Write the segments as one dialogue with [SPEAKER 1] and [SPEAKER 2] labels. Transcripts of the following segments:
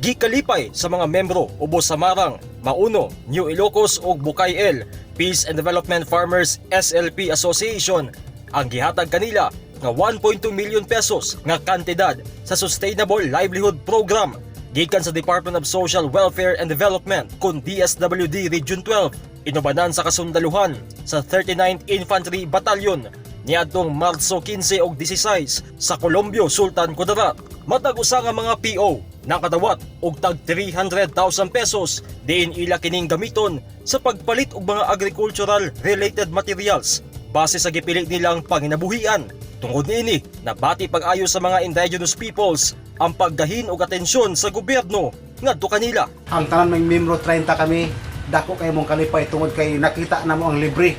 [SPEAKER 1] Gikalipay sa mga membro ubos sa Marang, Mauno, New Ilocos ug Bukay-El Peace and Development Farmers SLP Association ang gihatag kanila nga 1.2 million pesos nga kantidad sa Sustainable Livelihood Program gikan sa Department of Social Welfare and Development kun DSWD Region 12, inubanan sa kasundaluhan sa 39th Infantry Battalion niadtong Marso 15 ug 16 sa Columbio, Sultan Kudarat. Matag usa nga mga PO nakadawat og tag 300,000 pesos diin ila kining gamiton sa pagpalit og mga agricultural related materials base sa gipili nilang panginabuhian. Tungod niini, nabati pag-ayo sa mga indigenous peoples ang paggahin og atensyon sa gobyerno ngadto kanila.
[SPEAKER 2] Ang tanan may membro, 30 kami, dako kay mong kalipay tungod kay nakita namo ang libre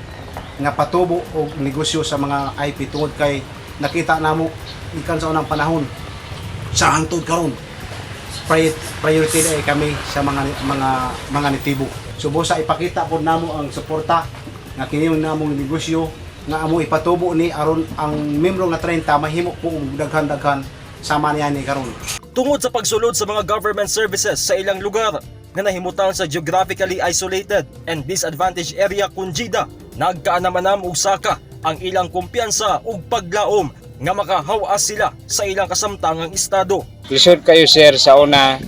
[SPEAKER 2] nga patubo og negosyo sa mga IP, tungod kay nakita namo gikan sa unang panahon sa hangtod karon, priority ay kami sa mga nitibo. So busa ipakita pod namo ang suporta nga kini namong negosyo nga amo ipatubo ni aron ang membro nga 30 mahimo po og daghan-daghan sama niya ni karon.
[SPEAKER 1] Tungod sa pagsulod sa mga government services sa ilang lugar nga nahimutang sa geographically isolated and disadvantaged area kun GIDA, nagkaanam-anam og saka ang ilang kumpiyansa ug paglaom nga makahawas sila sa ilang kasamtangang estado.
[SPEAKER 3] Lisod kayo, sir, sa una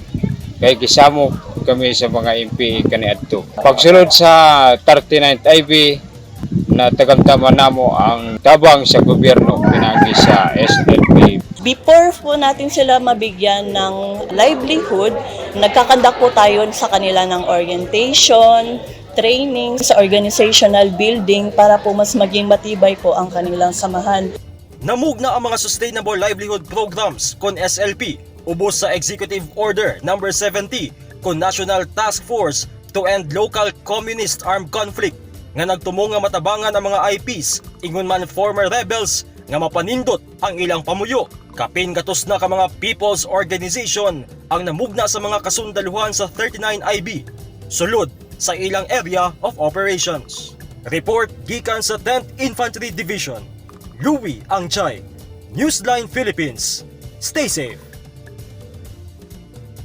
[SPEAKER 3] kay gisamok kami sa mga NPA kaniadto. Pagsulod sa 39th IB, na tagamtaman namo ang tabang sa gobyerno pinagi sa SLP.
[SPEAKER 4] Before po natin sila mabigyan ng livelihood, nagka-conduct po tayo sa kanila ng orientation, training sa organizational building para po mas maging matibay po ang kanilang samahan.
[SPEAKER 1] Namugna ang mga Sustainable Livelihood Programs kon SLP ubos sa Executive Order number 70 kon National Task Force to End Local Communist Armed Conflict nga nagtumo nga matabangan ang mga IPs ingon man former rebels nga mapanindot ang ilang pamuyo. Kapin gatos na ka mga people's organization ang namugna sa mga kasundaluhan sa 39 IB sulod sa ilang area of operations. Report gikan sa 10th Infantry Division. Louis Angchay, Newsline Philippines. Stay safe.